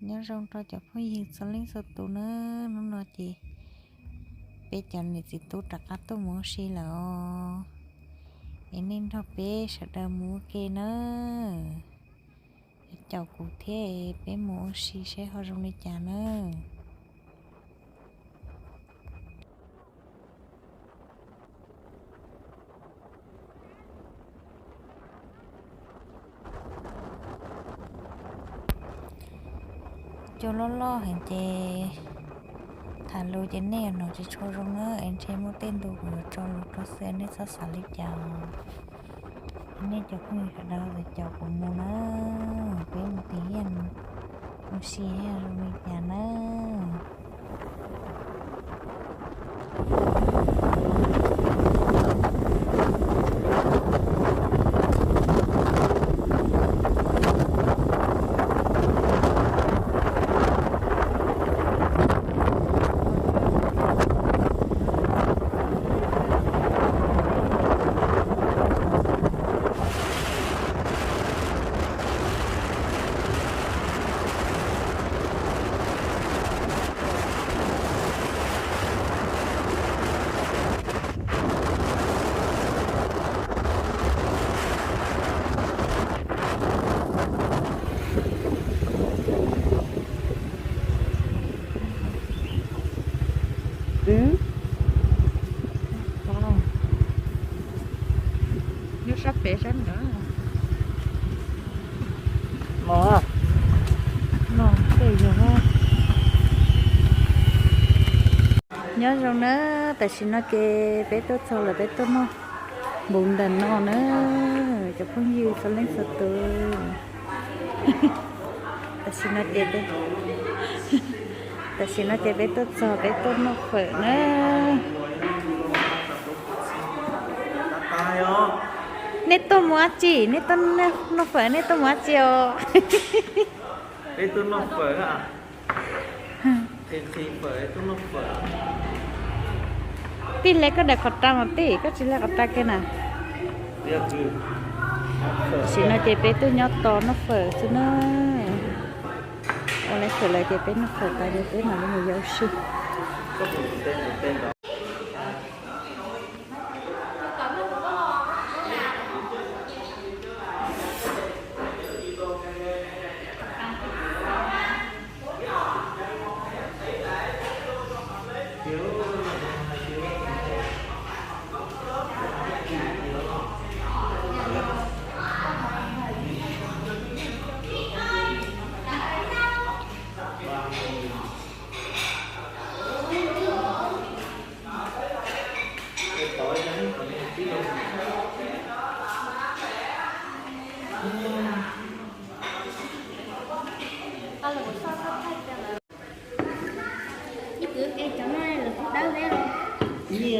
Nyob zoo rau cov phooj ywg txhua leej txhua tus nawb, hnub no ces peb cov niam txiv tub rov qab tuaj mus ua si lawm os. Es nej nrog peb sawv daws mus ua ke nawb. Caum kuv thiab peb mus ua si seb ho zoo li cas nawb. Cua loj loj heev ces tham lus ces nej yuav hnov tsis tshua zoo na, es ntshe muaj tej ntu kuv yuav tso lus rau xwb, nej txhob xav li cas. Nej cov phooj ywg sawv daws caum kuv mus na, peb mus tim Yaj mus ua si zoo li cas na. Nyob sab pem sab nrad. No, no tej yog. Nyob zoo na, tam sim no ces peb tuaj txog lawm, peb tuaj noj npuv ntawm no na, cov phooj ywg txhua leej txhua tus. Tam sim no ces, tam sim no ces peb tuaj txog, peb tuaj noj fawm na. Nej tuaj mus dab tsi? Nej tuaj noj fawm, nej tuaj mus dab tsi os? Peb tuaj noj fawm. Tij, hle koj daim khov ras mas tij, koj tsis hle khov ras kiag na. Tam sim no ces peb tuaj nyob tos noj fawm xwb na. Ua lawv fawm lawm ces peb noj fawm tas ces peb mam li mus yos ua si.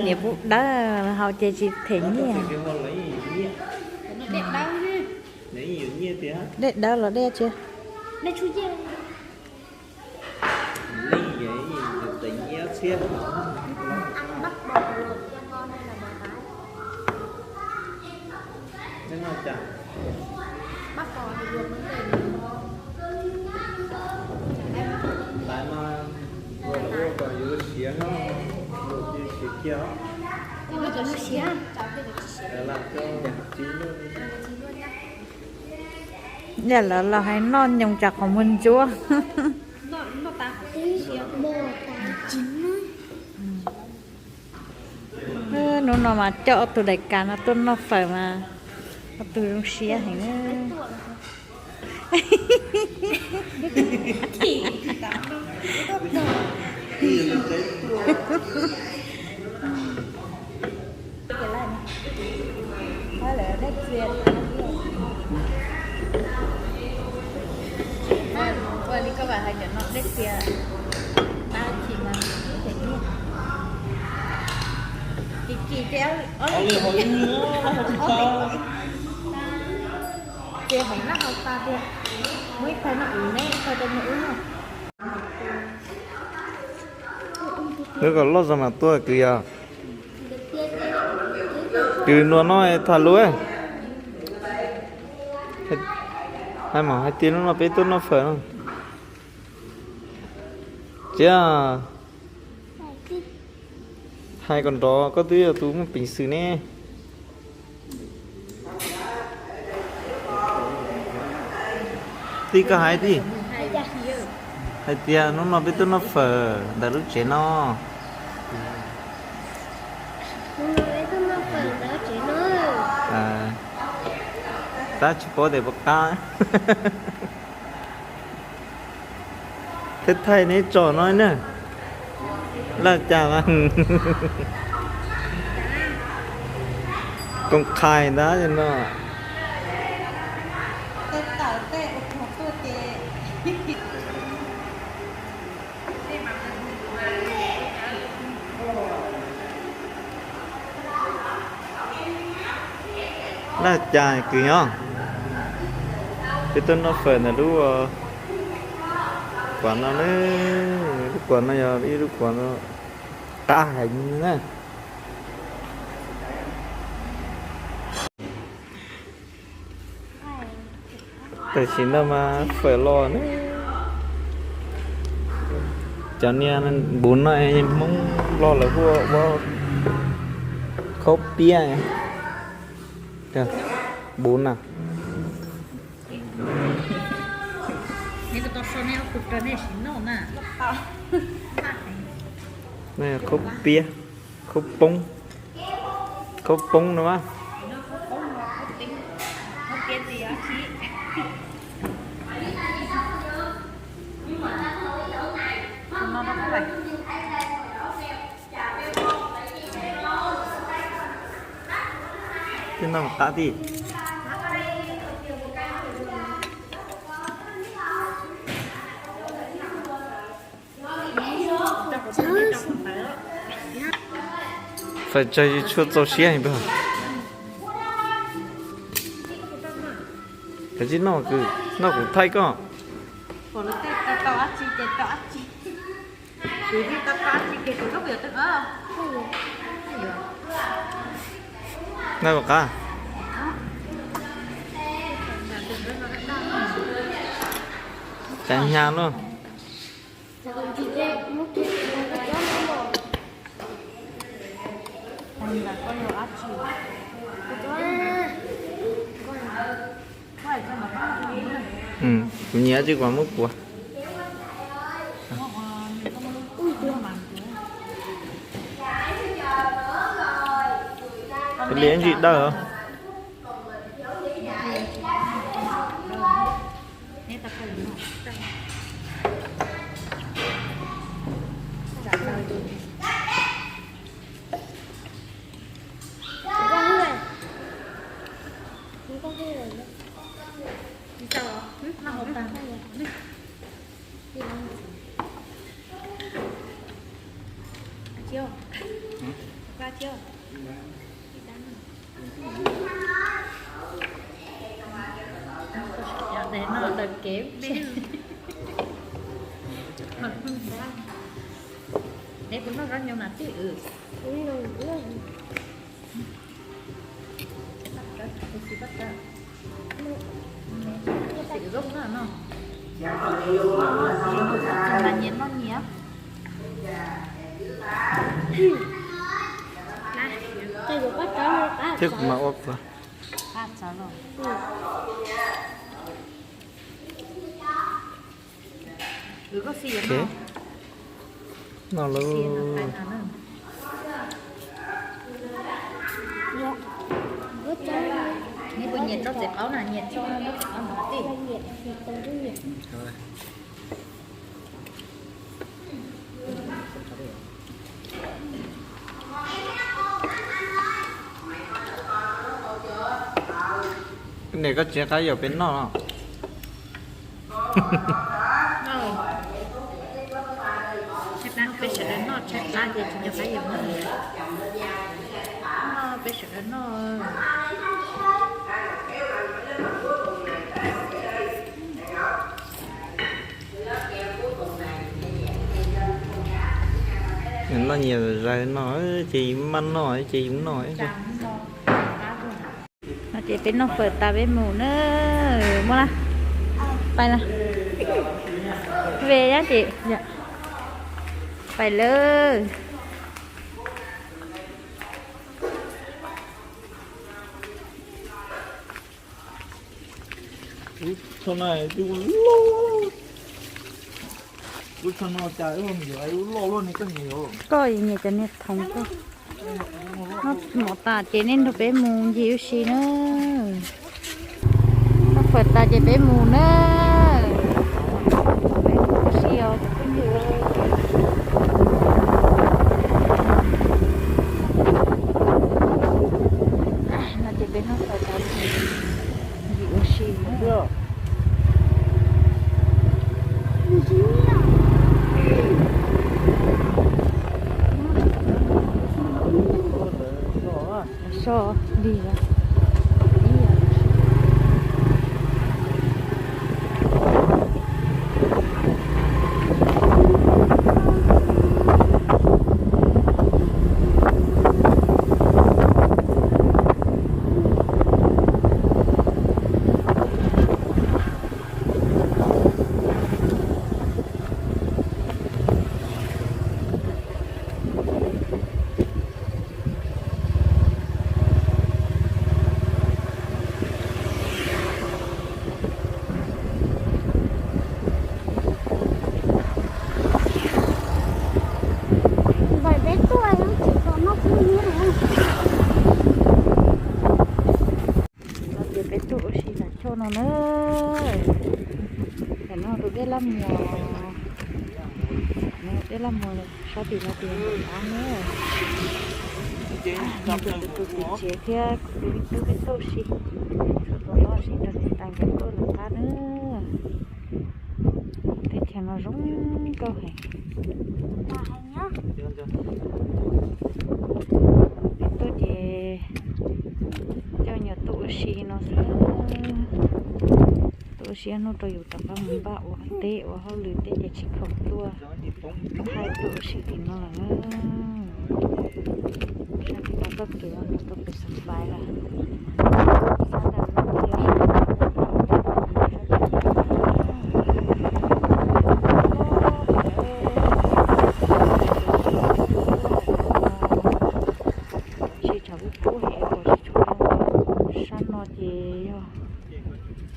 Niam pub dawb haus ces tsis them nyiaj. Dej dawb los dej tsi? Yog lawv los hais noj nyoos tsam qhov muag ntsuab. Hnub no mas coj ob tug daim kav no tuaj noj fawm mas ob tug zoo siab heev. Ua li koj vam hais cov no dej txias, tau chim mas ib them nyiaj. Kim kim ces ob leeg, ces heev lab hau tas tiag. Muaj ib thawj noj ub, neb ib thawj rau nws ub no. Wb kom loj zog mas tuaj kwv yog. Kwv nua no tham lus. Hais mas hais tias hnub no peb tuaj noj fawm no. Tiag, hais kom nrov, koj twb yog tus muaj peev xwm ne. Tij, koj hais tij, hais tias hnub no peb tuaj noj fawm ntawm lub tsev no. Tab tsis paub tias puas qab. Thiaj thaij neb tsom no na. Laj cas mas koom qhais ntag no. Laj cas kws nyob, peb tuaj noj fawm ntawm lub kuav no na. Lub kuav no yog ib lub kuav no qab heev na. Tam sim no mas fawm los ne. Cov niag npuv no Hmoob Lauj lawv hu ua khaub piab, npuv na. Khaub piab, khaub poob, khaub poob no mas. Twb noj qab tij. Fawm tsawg tshuaj txaus siab heev. Kav tsij noj, noj kuv thaij koj. Noj kuv qab. Cas hnyav luaj. Kuv nyiam tsis, kuv muab kuav. Liam ntsis dawb. Es kuv noj zaub nyuam mas tij. Xim zoo na no. Mas nyias noj nyias. Thiab kuv mam ua kuv. Noj lawm. Neb puas nyiam rau txiv qaub na, nyiam rau txiv qaub no tij. Niam, koj tsis qab yuav peb noj los? Peb sawv daws noj tshaib plab ces tsis nco qab yuav noj. Noj peb sawv daws noj. Noj nyias zais no ces yus maj noj ces yus noj. No ces peb noj fawm tas peb mus na. Muaj na. Pais na. Ve na ces. Pais lawm. Koj nyiam cov niag thoov koj. Noj mov tas ces nej nrog peb mus ncig ua si na. Noj fawm tas ces peb mus na. Peb mus ua si os cov phooj ywg. No ces peb noj fawm tas ces ncig ua si na. So dig. Npawm peb tuaj tsis tau noj pub nyiab. No ces peb tuaj ua si nram choj no na. Tam no tus dej laj muag, dej laj muag sab tim no ces nram qab na. No ces kuv tus txiv tsev thiab kuv tus me tub peb tuaj ua si, tuaj ua si nrog niam tais nkawd tuaj nram qab na. Teb chaws no zoo nkauj heev. Peb tuaj ces coj nyuam tuaj ua si no xwb. Tuaj ua si ib hnub rau yus rov qab mus npaj ua teb ua hauj lwm teb ces tsis khoom tuaj. Thaij tuaj ua si tim no lawm. Sab tim no txoj kev no tuaj pem Xav Fais lawm. Sab ntawm no ces yog sab tsis tshav kub kub heev es kom tsis tshua zoo. Sab no ces yog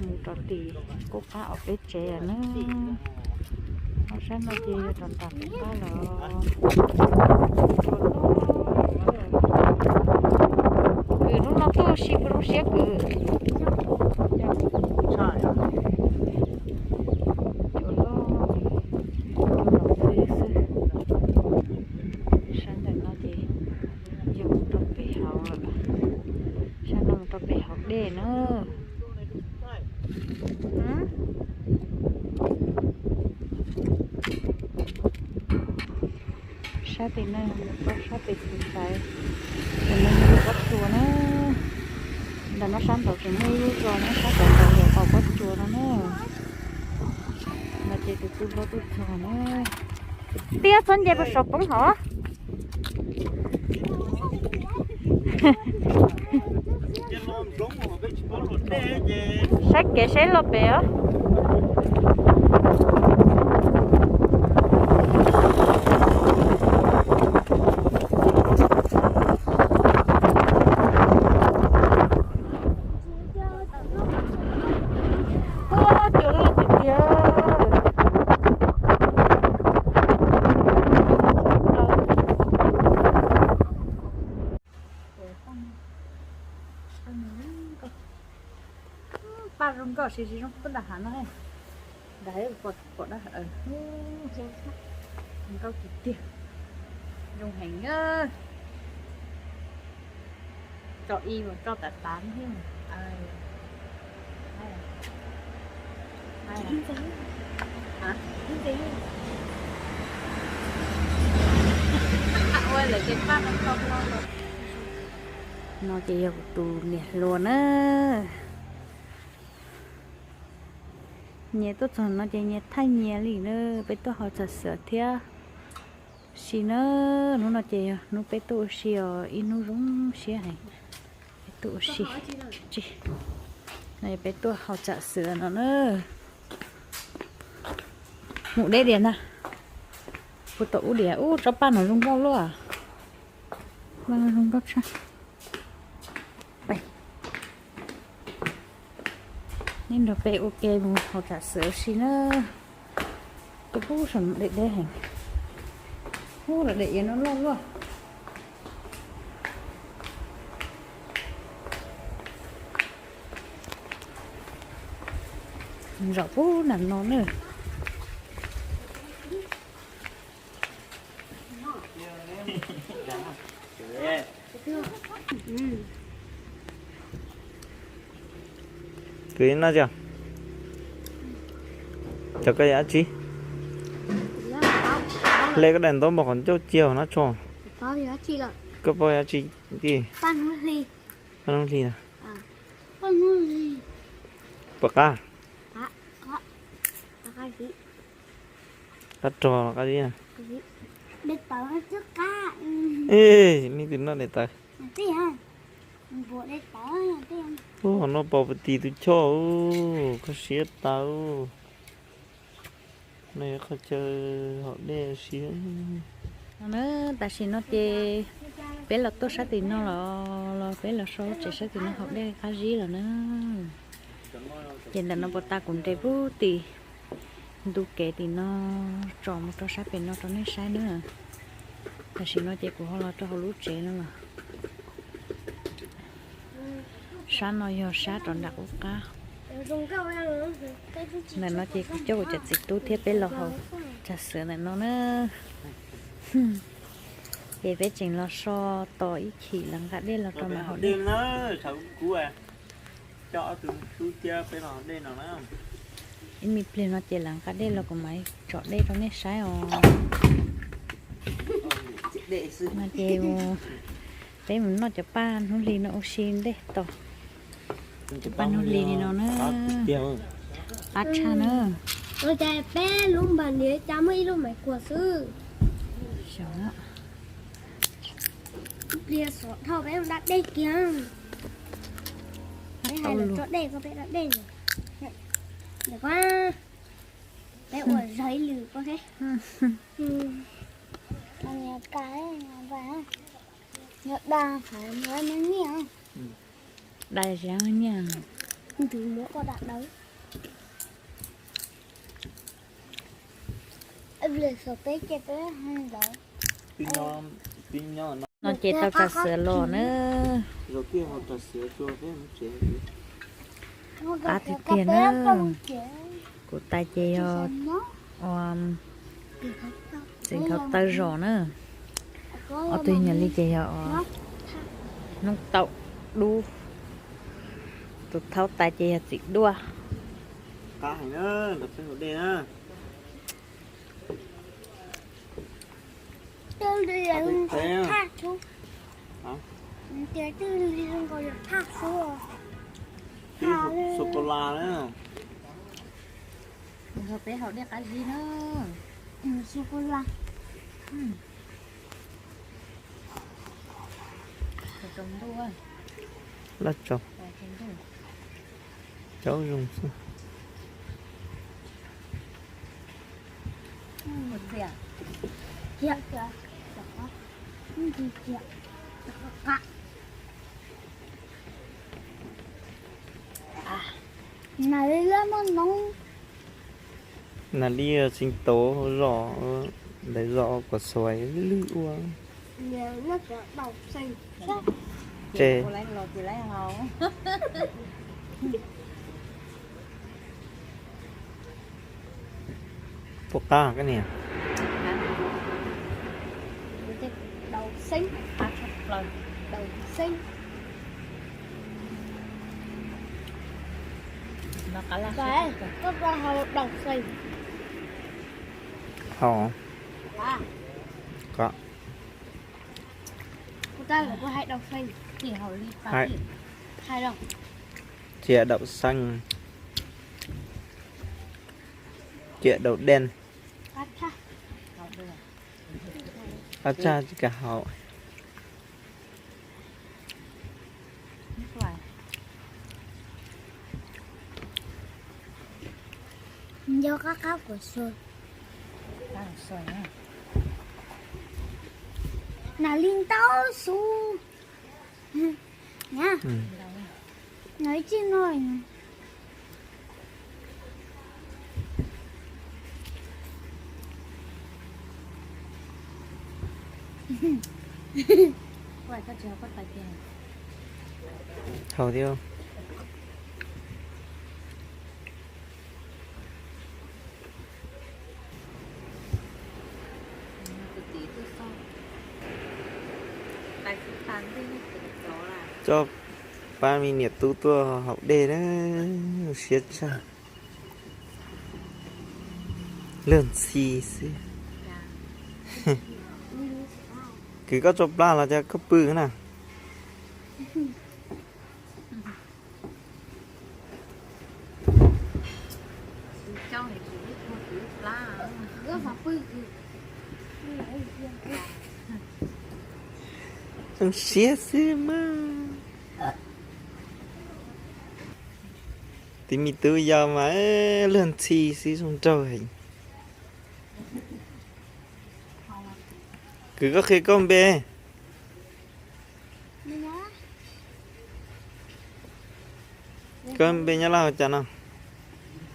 mus rau tim qub qab uas peb tsev lawm na. Ho sab no ces yog rau nram qub qab lawm. Kwv hnub no tuaj ua si puas zoo siab kwv? Cua loj, cua loj xwb xwb. Sab ntawm no ces yog mus rau pem hauv lawm. Sab no mus rau pem hauv dej na. Sab tim no mus rau sab pem Xav Fais, tim no yog lub pob tsuas na. Ntawm no sab nraud tseem muaj ib lub zos na, sab nraud yog qhov pob tsuas no na. No ces tus tub hlob tuaj txog na. Twb yuav txhob nce puas saum poob hov. Saib kev saib los pem os. Ua, cua loj tiag tiag. Paj zoo nkauj, siv siv zoo pub nram hav no. Nram hav pom dab, zoo nkauj tiag tiag, zoo heev. Tso ib mas tso tav tav thiab. Ua lawv ces paj no tso no. No ces yog kuv tus niam hluas na. Nyias tuaj txog no ces nyias thaij nyias li na. Peb tuaj haus tsam xwm thiab. Si na, hnub no ces yog hnub peb tuaj ua si os, ib hnub zoo siab heev. Peb tuaj ua si, tsis, no peb tuaj haus tsam xwm no na. Mus deb diam ntag. Kuv tom ub diam ub tsob paj no zoo nkauj luaj. Paj zoo nkauj tshaj. Nej nrog peb ua ke mus haus tsam xwm ua si na. Tuaj pub saum no deb deb heev. Ub, lawv daim iav no loj luaj. Zaum pub nram no na. Kwv noj tso. Cov koj yog dab tsi? Hle koj daim ntaub npog qhov ncauj cia hauv nab tso. Koj paub yog dab tsi tiag? Paj hnub hli na. Puas qab? Qab rog los qab zib na? Ej, nej twb noj daim tawv. Ub, ho noj pau pati tus choj, koj siab tawv. No yog qhov chaw haus dej siab. No na, tam sim no ces peb los tuaj sab tim no los, los peb los so tsev sab tim no haus dej qab zib los na. Ces ntawm no puas tas kuv nres pub tim ntu kev tim no tso mus rau sab pem no rau nej saib na. Tam sim no ces kuv ho los rau hauv lub tsev no los. Sab no yog sab rov nram qub qab. Ntawm no ces kuv coj kuv cov txiv tub thiab peb los haus tsam xwm ntawm no na. Ces peb tseem los so tos ib chim lawv nqa dej los rau mam haus dej. Ib me pliag no ces lawv nqa dej los kuv mam tsom dej rau nej saib os. No ces peb mus noj cov paj hnub hli no ua si ntej tos. Cov paj hnub hli li no na. Qab tshaj na. Ua cas peb lub npas niam cas muaj ib lub maiv kuag xwb. Xyov na. Ib pliag xov dhau peb mus da dej kiag. Peb hais lus tso dej koj peb da dej. Peb ua zog ib lwm koj he. Nyob da hais nyob nyiaj. Da zab nyiaj. Ntws muab koj da dawb. Ib pliag xov peb ces peb ntawd. No ces tau tsam xwm los na. Qab tiag tiag na. Kuv tais ces yog ua txiv nthau taw zos na. Ob tug nyuam li ces yog hnub tau dub. Tus thaub tais ces yog txiv duaj. Qab heev na, nrog peb haus dej na. Sô cô la na. Nrog peb haus dej qab zib na. Sô cô la. Laj tsaus. Caub zoo xwb. Nas li txheej tau zos, ntawd zos kom xuav lwj ua. Ces puas qab koj niam? Haus. Kom. Cia đậu xanh. Cia đậu đen. Qab tshaj tsis kam haus. Nco qab qab kuv xua. Nas li ntau xu. Nyab, no ib txij no. Haus thiab. Coj pab me niam tub tuaj haus dej na, siab tshaj. Luag ntxhi xwb. Kwv koj tso plab los cas koj pw na. Zoo siab xwb mas. Tus me tub yau mas luag ntxhi xwb zoo nraug heev. Kwv koj qhia koj npe. Koj npe Nyab Laj ua cas no?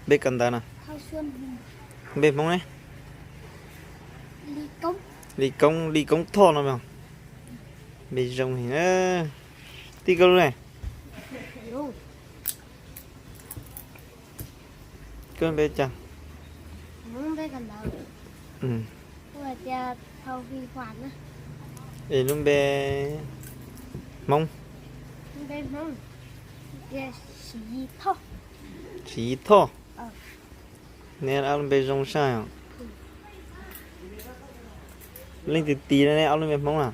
Npe kawm ntawv no. Npe Hmoob ne? Li Koob, Li Koob Thoj no mas. Npe zoo heev. Tij koj lub ne? Koj npe cas? Es lub npe Hmoob? Siv Yis Thoj. Nej ob lub npe zoo saj os. Leej twg tis nej ob lub npe Hmoob na?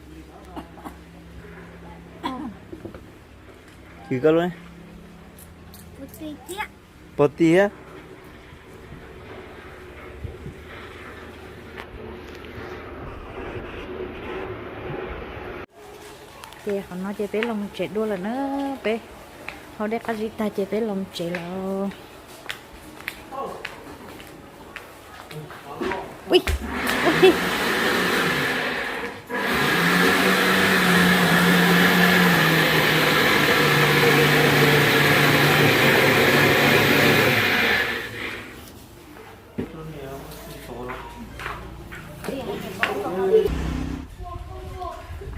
Kwv koj lub ne? Pog tis thiab. Ces qhov no ces peb los tsev dua lawm na, peb haus dej qab zib tag ces peb los tsev lawm.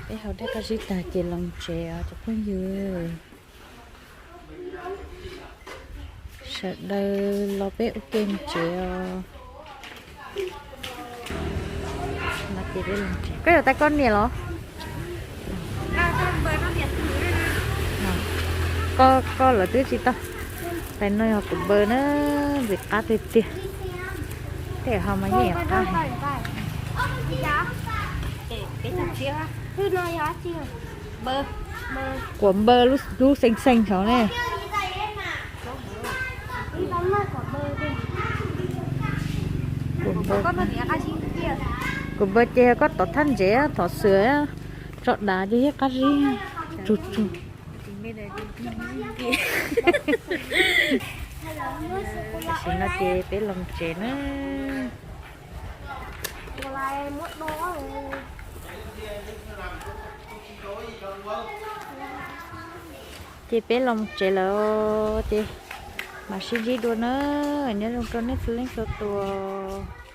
Peb haus dej qab zib tag ces los tsev os cov phooj ywg. Sawv daws los peb ua ke mus tsev os. Koj yuav tau koj niam los? Koj lawv twb tsis tau. Tais no yog kuv npawg na, ntxim qab tiag tiag. Tej ho mas yeej qab. Kuv npawg lub xeev xeev saud ne. Kuv npawg ces yog koj tom thaj ntsev thov xwm tso dav ces yeej qab zib tsug tsug. Tam sim no ces peb los tsev na. Ces peb los tsev lawm ces mam sib ntsib dua na. Nyob zoo rau nej txhua leej txhua tus.